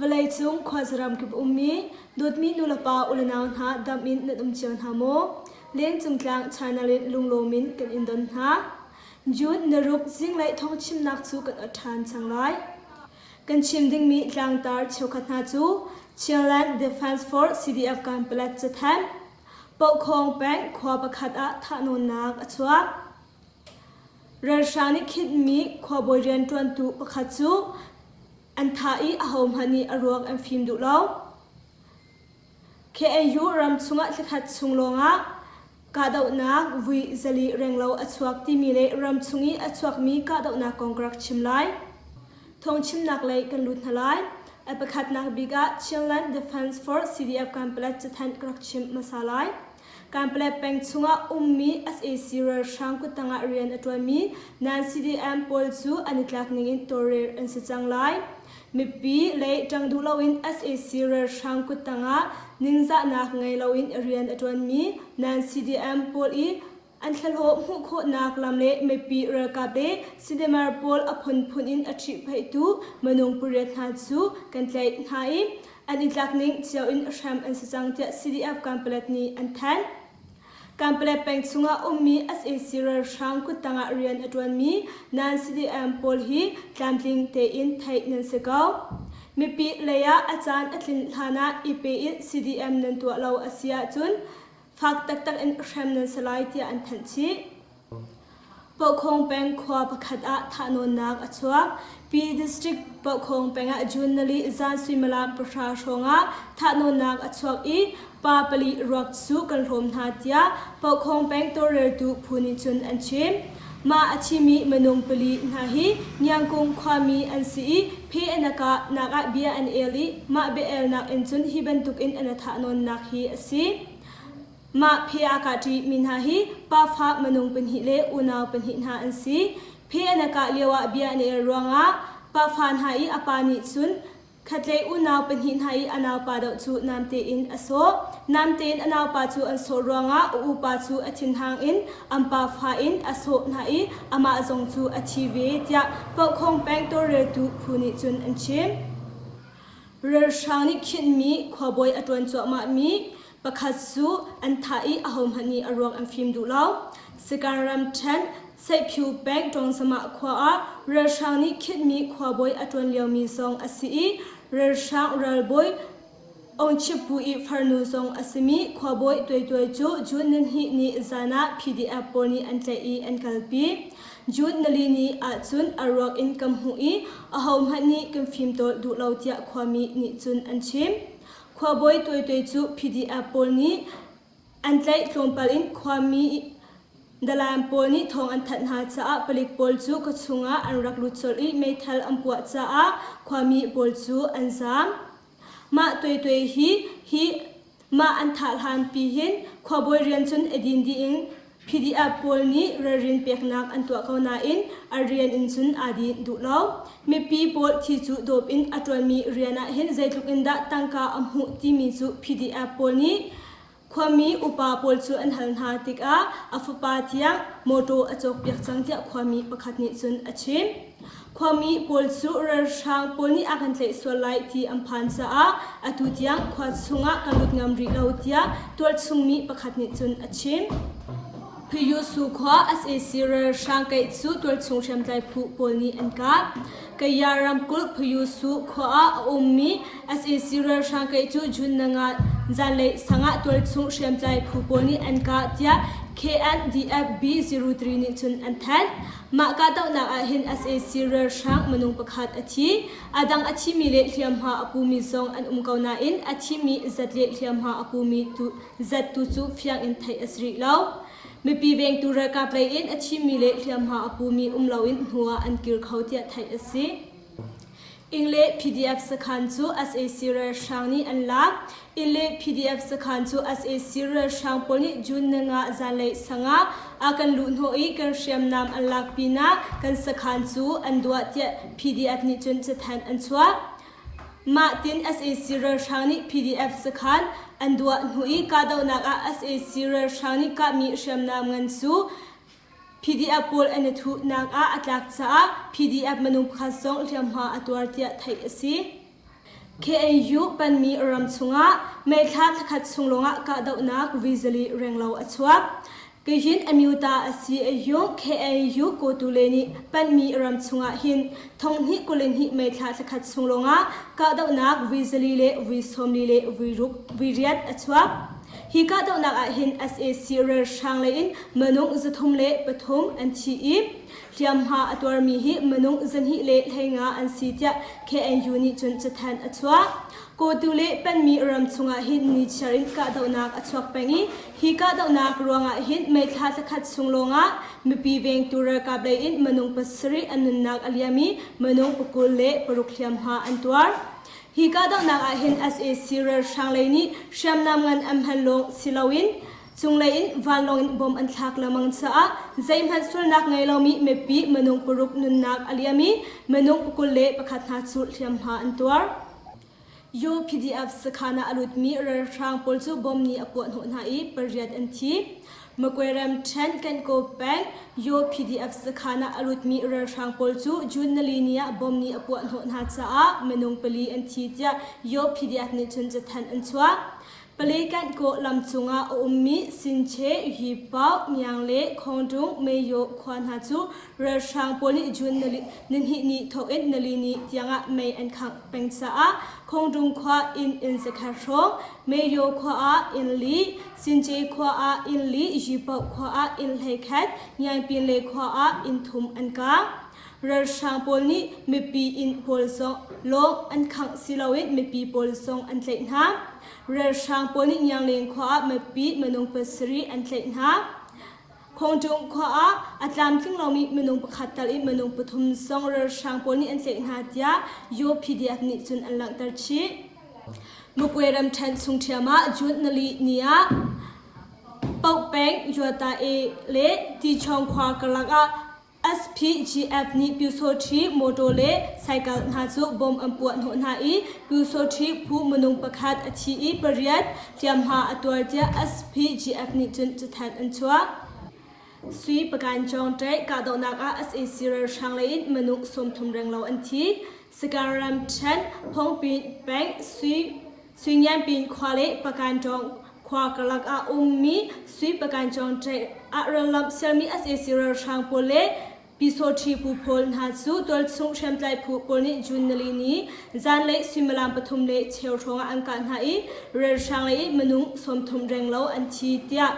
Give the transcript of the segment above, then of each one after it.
Vawleicung khuazaram kip ummi dawtmi nulepa ulenau hna dam in nan um cio hna maw? Lengcung tlang channel in lunglawm in kan in don hna. June naruk zinglei thawngchimnak cu kan ot ṭhan cang lai. Kan chim dingmi tlangtar cheukhat hna cu Chinland Defense Force CDF Kanpalet cathanh, Pohkhawng peng khua pakhat ah thahnawnnak a chuak. Ralhrang nih khinhmi khuabawi rianṭuantu pakhat cu an thah i ahohmanh nih a ruak an fim duh lo. KNU ram chungah thlakhat chung lawngah kahdohnak vui zali renglo a chuak timi le ramchung i a chuakmi kahdohnak kong ka rak chim lai. Thawngchimnak lei kan lut hna lai. A pakhatnak bik ah Chinland Defense Force CDF Kanpalet cathanh ka rak chim hmasa lai. Kanpalet peng chungah ummi sac ralhrang kuttang ah rian a ṭuanmi nan CDM pawl cu an i tlak ningin tawlrel an si cang lai. Mipi lei ṭang duh loin sac ralhrang kuttang ah ningzahnak ngei loin rian a ṭuanmi nan CDM pawl i an thlahlawh hmuh khawhnak lam le mipi ralkap le CDMer pawl a phunphun in a ṭhihphaihtu minung pariat hna cu kan tlaih hna i An i tlak ning cio in hrem an si cang tiah CDF Kanpalet nih an thanh. Kanpalet peng chungah ummi sac ralhrang kuttang ah rian a ṭuanmi nan CDM pawl hi tlamtling tein theih nan si ko. Mipi lei ah a caan a tlin hlan ah i pe in CDM nan tuah lo a si ahcun fak taktak in hrem nan si lai tiah an thanh chih. Pohkhawng peng khua pakhat ah thahnawnnak a chuak. Pi District Pohkhawng peng ah June nali zan suimilam pahra hrawngah thahnawnnak a chuak i pa pali ruak cu kan hlawm hna tiah Pohkhawng peng tawlreltu phu nih cun an chim. Mah a thimi minung pali hna hi Ngiangkung khuami an si i phe an a kah nak ah bia an el i mah bia elnak in cun hi bantukin an i thahnawnnak hi a si. Mah phe aa kah ṭimi hna hi pafa minung pahnih le unau pahnih hna an si. Phe an i kah lioah bia an i el ruangah pafa hna i a pa nih cun khatlei unau pahnih hna i a naupa deuh cu namte in a sawh. Namte in a naupa cu an sawh ruangah a upa cu a thinhang in an pafa in a sawh hna i amah zong cu a thi ve tiah Pohkhawng peng tawlreltu phu nih cun an chim. Ralhrang nih khinhmi khuabawi a ṭuan cuahmahmi pakhat cu an thah i ahohmanh nih a ruak an fim duh lo. Sikan ramṭhen Seihpyu peng Ṭawngzamah khua ah ralhrang nih khinhmi khuabawi a ṭuan liomi zong a si i ralhrang ralbawi Ongchip pu i farnu zong a simi khuabawi Tuaituai cu June nihnih ni zan ah PDF pawl nih an tlaih i an kalpi. June nali ni ahcun a ruak in kan hmuh i ahohmanh nih kan fimtawl duh lo tiah khuami nih cun an chim. Khuabawi Tuaituai cu PDF pawl nih an tlaih tlawmpal in khuami dalaan pawl nih thawng an thanh hna caah palik pawl cu khuachung ah an rak lut colh i meithal an puah caah khuami pawl cu an zaam. Mah tuaituai hi hi mah an thah hlan pi hin khuabawi rian cun a din dih in PDF pawl nih ralrin peknak an tuah ko nain a rian in cun aa din duh lo. Mipi pawl thi cu dawp in a ṭuanmi rian ah hin zeitluk in dah tangka a hmuh timi cu PDF pawl nih Khuami upa pawl cu an hal hna tikah a fapa tiang mawṭaw a cawkpiak cang tiah khuami pakhat nih cun a chim. Khuami pawl cu ralhrang pawl nih a kan tlaih sual lai ti an phan caah atu tiang khua chungah kan lut ngam rih lo tiah tualchungmi pakhat nih cun a chim. Phiyusu khua sac ralhrang kaih cu tualchung hriamtlai phu pawl nih an kah. Kaya ramkulh Phiyusu khua ah a ummi sac ralhrang kaih cu June nanga zanlei sangah tualchung hriamtlai phu pawl nih an kah tiah KNDF B03 nih cun an thanh. Mah kahdohnak ah hin sac ralhrang minung pakhat a thi. A dang a thimi le hliamhma a pumi zong an um ko nain a thimi zat le hliamhma a pumi tu zat tu cu fiang in theih a si rih lo. Mipi vengtu ralkap lei in a thimi le hliamhma a pumi um loin hnu ah an kir kho tiah theih a si. Ingle PDF sakhan cu sac ralhrang nih an lak. Inle PDF sakhan cu sac ralhrang pawl nih June ninga zanlei sangah a kan luhhnawh i kan hriamnam an lak pinah kan sakhan cu an duah tiah PDF nih cun cathanh an chuah. Mah tin sac ralhrang nih PDF sakhan an duah hnu i kahdohnak ah sac ralhrang nih kahmi hriamnam ngan cu PDF pawl an i thuhnak ah a tlak caah PDF minung pakhat zong hliamhma a tuar tiah theih a si. KNU panmi ram chungah May thla thlakhat chung lawngah kahdohnak vizali renglo a chuak. Kayin Amyota a si a yung KNU Kotule nih panmi ram chungah hin thonghnih 22 May thla thlakhat chung lawngah kahdohnak vizali le vui sawmli le vui ruk vui riat a chuak. Hi kahdohnak ah hin sac ralhrang lei in minung 303 an thi i Hliamhma a tuarmi hi minung 215 an si tiah KNU nih cun cathanh a chuah. Kawtu le penmi ram chungah hin nichiar in kahdohnak a chuak peng i hi kahdohnak ruangah hin May thla thlakhat chung lawngah mipi vengtu ralkap lei in minung pasarih an nunnak a liam i minung 26 hliamhma an tuar. Hi kahdohnak ah hin sac ralhrang lei nih hriamnam ngan an hman lawng si loin Cunglei in vanlawng in bom an thlak lengmang caah zeihmanh sualnak ngei lomi mipi minung paruk nunnak a liam i minung 21 hna cu hliamhma an tuar. UPDF sakhan ah a lutmi ralhrang pawl cu bom nih a puah hnawh hna i pariat an thi. Magwe ramṭhen Kankaw peng UPDF sakhan ah a lutmi ralhrang pawl cu June nali ni ah bom nih a puah hnawh hna caah minung pali an thi tiah UPDF nih cun cathanh an chuah. Palekanh kawh lam cungah a ummi Sinche, Yipau, Ngiang le Khawngdung, Meyo khua hna cu ralhrang pawl nih June nihnih ni thawk in nali ni tiangah mei an khangh peng caah Khawngdung khua inn inn zakhat hrawng, Meyo khua ah inn li, Sinche khua ah inn li, Yipau khua ah inn 11, Ngiangpinle khua ah inn thum an kaang. Ralhrang pawl nih mipi inn pawl zong lawng an khangh si loin mipi pawl zong an tlaih hna. Ralhrang pawl nih Ngiangleng khua ah mipi minung pasarih an tlaih hna. Khawngṭung khua ah a tlamtling lomi minung pakhat tal in minung pathum zong ralhrang pawl nih an tlaih hna tiah UPDF nih cun an langhter chih. Magwe ramṭhen chung ṭhiam ah June nali ni ah Paukpeng, Yuatae le Tichawng khua karlak ah SPGF nih Pyusawṭhi mawṭaw le cycle hna cu bom an puah hnawh hna i Pyusawṭhi phu minung pakhat a thi i pariat hliamhma a tuar tiah SPGF nih cun cathanh an chuah. Sui Pagan Cawngṭaih kahdohnak ah sac ralhrang lei in minung 30 renglo an thi. Sagaing ramṭhen Phongpin peng Sui Suingianpin khua le Pagan Cawng khua karlak ah ummi Sui Pagan Cawngṭaih ah rallamh sialmi sac ralhrang pawl le Pyusawṭhi phu pawl hna cu tualchung hriamtlai phu pawl nih June nali ni zanlei suimilam pathum le cheu hrawngah an kah hna i ralhrang lei in minung 30 renglo an thi tiah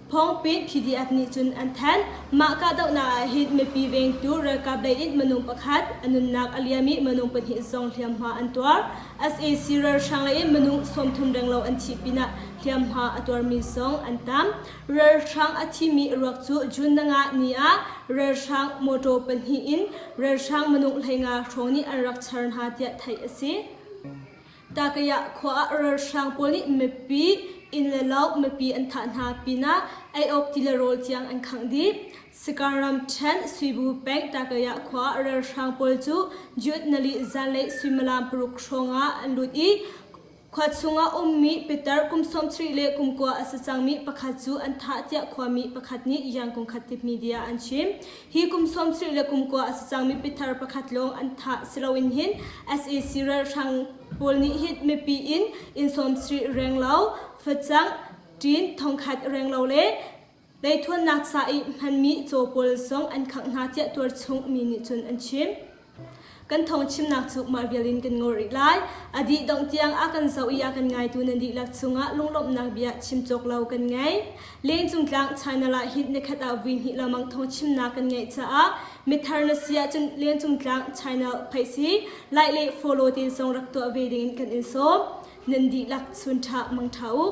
Phawngpin PDF nih cun an thanh. Mah kahdohnak ah hin mipi vengtu ralkap lei in minung pakhat a nunnak a liam i minung pahnih zong hliamhma an tuar. Sac ralhrang lei in minung 30 renglo an thih pinah hliamhma a tuarmi zong an tam. Ralhrang a thimi ruak cu June nanga ni ah ralhrang mawṭaw pahnih in ralhrang minung 15 hrawng nih an rak char hna tiah theih a si. Takaya khua ah ralhrang pawl nih mipi inn le lo mipi an thah hna pinah ei awk ti le rawl tiang an khangh dih. Sagaing ramṭhen Suibu peng Takaya khua ah ralhrang pawl cu June nali zanlei suimilam paruk hrawng ah an lut i khua chungah ummi pitar kum 70 le kum kua a si cangmi pakhat cu an thah tiah khuami pakhat nih Yangon Khattip Media an chim. Hi kum 70 le kum kua a si cangmi pitar pakhat lawng an thah si loin hin sac ralhrang pawl nih hin mipi in inn 70 renglo, facang, ṭin thongkhat renglo le leithuannak ca i hmanmi caw pawl zong an khangh hna tiah tuarchung mi nih cun an chim. Kan thawngchimnak cu mah vial in kan ngol rih lai. A dih dongh tiang a kan zoh i a kan ngaitu nan dihlak cungah lunglawmhnak bia chim cawk lo kan ngei. Lengcung tlang China ah hin nikhat ah vui hnih lengmang thawngchimnak kan ngeih caah mithar na si ahcun Lengcung tlang China phaih si like le follow te zong rak tuah ve dingin kan in sawm. Nan dihlak chun ṭha mang ṭha u.